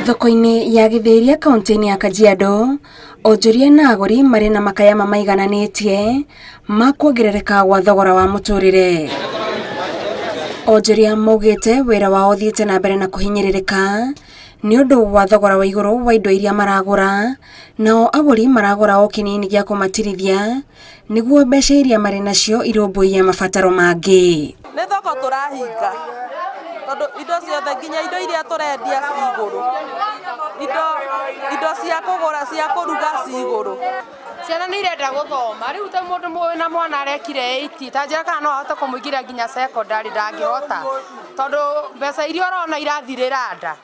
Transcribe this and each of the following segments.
Thoko-inĩ ya Gĩthĩria kaunti-inĩ ya Kajiado, onjoria na agũri marĩ na makaya mamaigananĩtie ma kuongerereka gwa thogora wa mũtũrĩre. Onjoria maugĩte wĩra wao ũthiĩte na mbere na kũhinyĩrĩrĩka nĩ ũndũ wa thogora wa igũrũ wa indo iria maragũra, nao agũri maragũra o kĩnini gĩa kũmatirithia nĩguo mbeca iria marĩ nacio irũmbũiye mabataro mangĩ. Nĩ thoko tũrahinga tondũ indo ciothe nginya indo iria tũrendia ci igũrũ, indo, indo cia kũgũra cia kũruga ci igũrũ. Ciana nĩ irenda gũthoma rĩu ta mũndũ wĩna mwana arekire 8 ta njĩra kana no ahote kũmũingĩria nginya secondary ndangĩhota tondũ mbeca iria ũrona irathirĩra nda.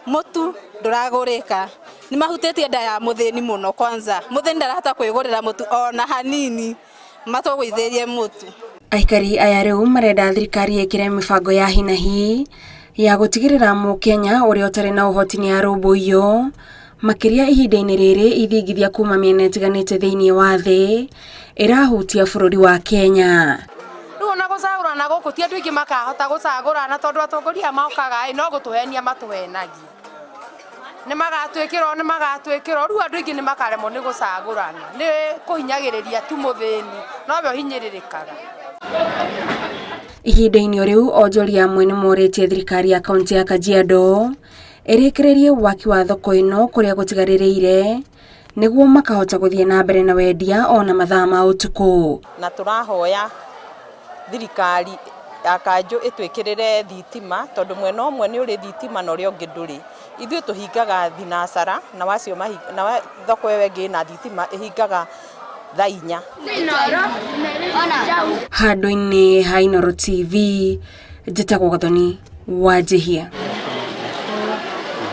Mũtu ndũragũrĩka nĩ mahutĩtie nda ya mũthĩni mũno kwanza mũthĩni ndarahota kwĩgũrĩra mũtu ona hanini matũgũithĩrie mũtu. Aikari aya rĩu marenda thirikari ĩkĩre mĩbango ya hi na hi ya gũtigĩrĩra mũkenya ũrĩa ũtarĩ na ũhoti nĩ arũmbũiyo makĩria ihinda-inĩ rĩrĩ ithingithia kuma mĩena ĩtiganĩte thĩinĩ wa thĩ ĩrahutia bũrũri wa Kenya. Rĩu ona gũcagũrana gũkũ ti andũ aingĩ makahota gũcagũrana tondũ atongoria aya mokaga ĩ no gũtũhenia matũhenagia. Nĩ magatwĩkĩra ũũ nĩ magatwĩkĩra ũũ, rĩu andũ aingĩ nĩ makaremwo nĩ gũcagũrana, nĩ kũhinyagĩrĩria tu mũthĩni, nowe ũhinyĩrĩrĩkaga. Ihinda-inĩ o rĩu onjoria amwe nĩ morĩtie thirikari ya kaunti ya Kajiado ĩrĩkĩrĩrie waki wa thoko ĩno kũrĩa gũtigarĩrĩire nĩguo makahota gũthiĩ na mbere na wendia ona mathaa ma ũtukũ. Na tũrahoya thirikari ya kanjũ ĩtwĩkĩrĩre thitima tondũ mwena ũmwe nĩ ũrĩ thitima na ũrĩa ũngĩ ndũrĩ. Ithuĩ tũhingaga thinacara na wacio na thoko ĩyo ĩngĩ ĩna thitima ĩhingaga thaa inya. Handũ-inĩ ha Inooro TV, njĩtagwo Gathoni Wanjihia.